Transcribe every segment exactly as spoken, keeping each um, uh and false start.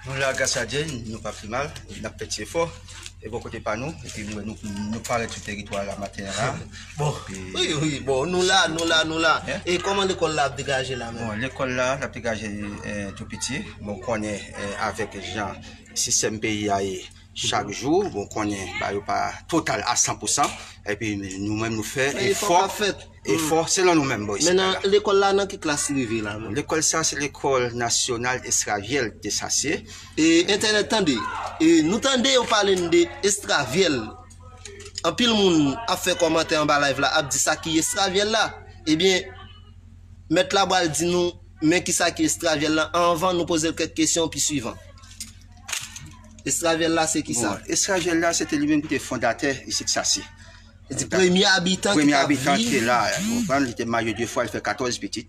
Nou la, gras a Dye, nou pa pi mal, n ap fè ti efò. E bò kote pa nou, epi nou, nou, nou parèt sou teritwa la maten an la. Bon, epi wi, wi, bon, nou la, nou la, nou la. Hein? E kòman lekòl la ap degaje la menm? Bon, lekòl la, l ap degaje, eh, tou piti. Bon, konnen, eh, avèk jan sistèm peyi a ye, chak jou, bon, konnen, ba yo pa total a san pou san. Epi nou menm, nou fè efò. Efò, selon nou menm, bon, isi la. Men nan lekòl la, nan ki klas li rive la menm? Lekòl sa, se lekòl nasyonal Estravyèl de Sasye. E entènèt, tande. E nou tande yo pale n de Estravyèl. Anpil moun ap fè kòmantè anba live la, ap di sa ki Estravyèl la. Ebyen, mèt la pral di nou, men kisa ki Estravyèl la, anvan nou poze l kèk kesyon pi swivan. Estravyèl la, se kisa? Bon, Estravyèl la, se te li menm ki te fondatè isit Sasye. Se di premye abitan ki t ap viv. Premye abitan ki te la, ou konprann, li te marye de fwa, li fè katòz pitit.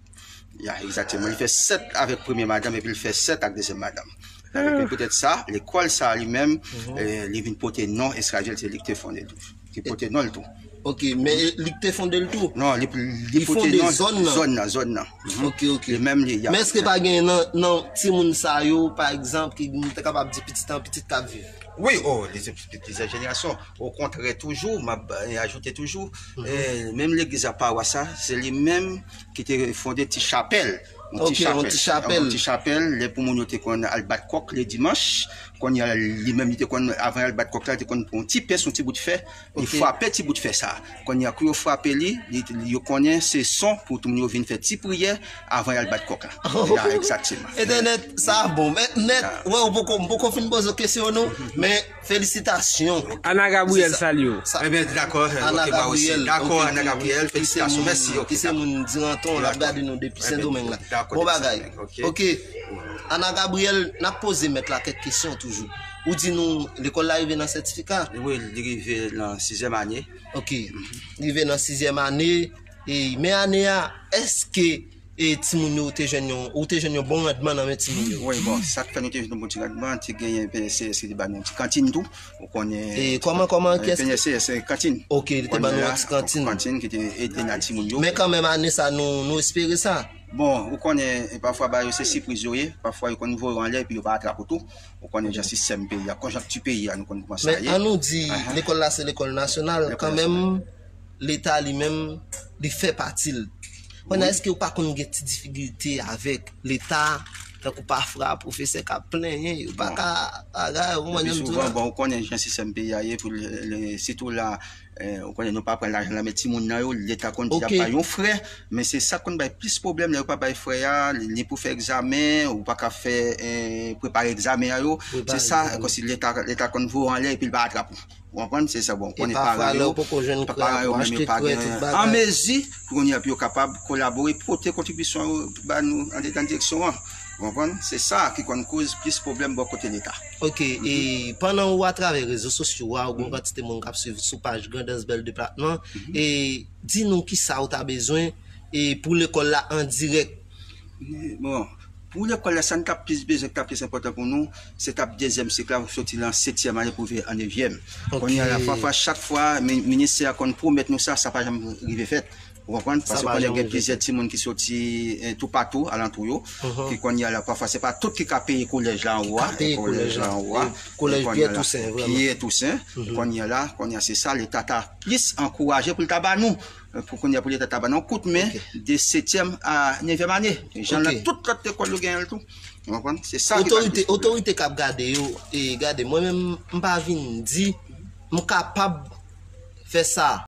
Ya, egzakteman. Li fè sèt avèk premye madanm, epi li fè sèt ak dezyèm madanm. Avèk poutèt sa, lekòl sa li menm, eh, li vin pote non Estravyèl, se li ki te fonde l tou. Ki pote non l tou. Ok, men li ki te fonde l tou? Non, li, li pote non zòn nan, zòn nan. Ok, ok. Li menm li, ya. Men èske pa gen nan, nan timoun sa yo, pa egzanp, ki nou te kapab di pitit an pitit k ap viv? Wi, o, plizyè jenerasyon. Okontrè, toujou, m ap, eh, ajoute toujou, eh, menm legliz a pawas sa, se li menm ki te fonde ti chapèl. Yon ti chapèl. Yon ti chapèl, lè pou moun yo te konn al bat kòk le dimanch, kounye a, li menm, li te konn, avan y al bat kòk la, li te konn pran yon ti pens, yon ti bout fè, li frape ti bout fè sa. Kounye a, kou yo frape li, li, yo konnen se son pou tout moun yo vin fè ti priyè avan y al bat kòk la. Ya, egzakteman. Entènèt, sa bon. Men, nèt, wè, ou poko, m poko fin poze w kesyon, non, men felisitasyon. Ana Gabriel salye w. Ebyen, dakò, Ana Gabriel, dakò, Ana Gabriel, felisitasyon, mèsi, ok, ki se moun Diranton, l ap gade nou depi Sendomeng la. Bon bagay. Ok. Ana Gabriel, n ap poze mèt la kèk kesyon toujou. Ou di nou lekòl la rive nan sètifika? Wi, li rive nan sizyèm ane. Ok. Rive nan sizyèm ane. E, men ane a, èske, e, timoun yo te jwenn yon, ou te jwenn yon bon randman nan men timoun yo? Wi, bon, sa k fè nou te jwenn yon bon ti randman, te genyen P N S C S ki te ba nou yon ti kantin tou. Ou konnen. E kòman, kòman, kiyès ki P N S C S, kantin. Ok, li te ba nou yon ti kantin. Kantin ki te ede nan timoun yo. Men kanmenm, ane sa, nou, nou espere sa. Bon, ou konnen, e pafwa, ba yo se sipriz yo ye. Pafwa, yo konn voye w anlè, epi yo pa atrap ou tou. Ou konnen jan sistèm peyi a, konjonkti peyi a, nou konn kòman sa ye. Men an nou di, lekòl la se lekòl nasyonal, kanmenm, Leta li menm, li fè pati l. Kounye a, èske ou pa konn gen ti difikilte avèk Leta, tankou pafwa pwofesè k ap plenyen, yo pa ka bagay, ou konprann jan m di w la? Bon, ou konnen jan sistèm peyi a ye, pou le, le, sitou la, eh, ou konnen nou pa pran lajan nan men timoun nan yo, Leta konn di y ap bay yon frè, men se sa k konn bay plis pwoblèm, lè yo pa bay frè a, li, li pou fè egzamen, ou pa ka fè, eh, prepare egzamen an yo, se sa, kòmsi Leta, Leta konn voye w anlè epi l pa atrap ou. Ou konprann? Se sa, bon, konnen paran yo, paran yo menm yo pa gen an mezi pou kounye a pou yo kapab kolabore, pote kontribisyon yo ba nou nan direksyon an. Ou konprann? Se sa ki konn koz plis pwoblèm bò kote Leta. Ok, e pandan ou atravè rezo sosyo a, ou gen yon kantite moun k ap swiv sou paj Grandans Bèl Depatman, e di nou kisa ou ta bezwen, e pou lekòl la an dirèk. Bon, pou lekòl la, sa n t ap plis bezwen, k t ap plis enpòtan pou nou, se t ap dezyèm sik la, soti nan setyèm ane pou rive an nevyèm. Kounye a la, pafwa, chak fwa, mi-, ministè a konn pwomèt nou sa, sa pa janm rive fèt. Ou konprann? Paske konnen gen plizyè timoun ki soti, eh, toupatou alantou yo, ki kounye a la, pafwa, se pa tout ki ka peye kolèj la anwo a, kolèj la anwo a. Kolèj Pyè Tousen, vrèman. Pyè Tousen, kounye a la, kounye a se sa, Leta ta plis ankouraje pou l ta ba nou. Pou kounye a pou Leta ta ban nou kout men de setyèm a nevyèm ane. Jan nan tout lòt lekòl yo genyen l tou. Ou konprann? Se sa ki ba l plis pwoblèm. Otorite k ap gade yo, e gade, mwen menm, m pa vin di m kapab fè sa.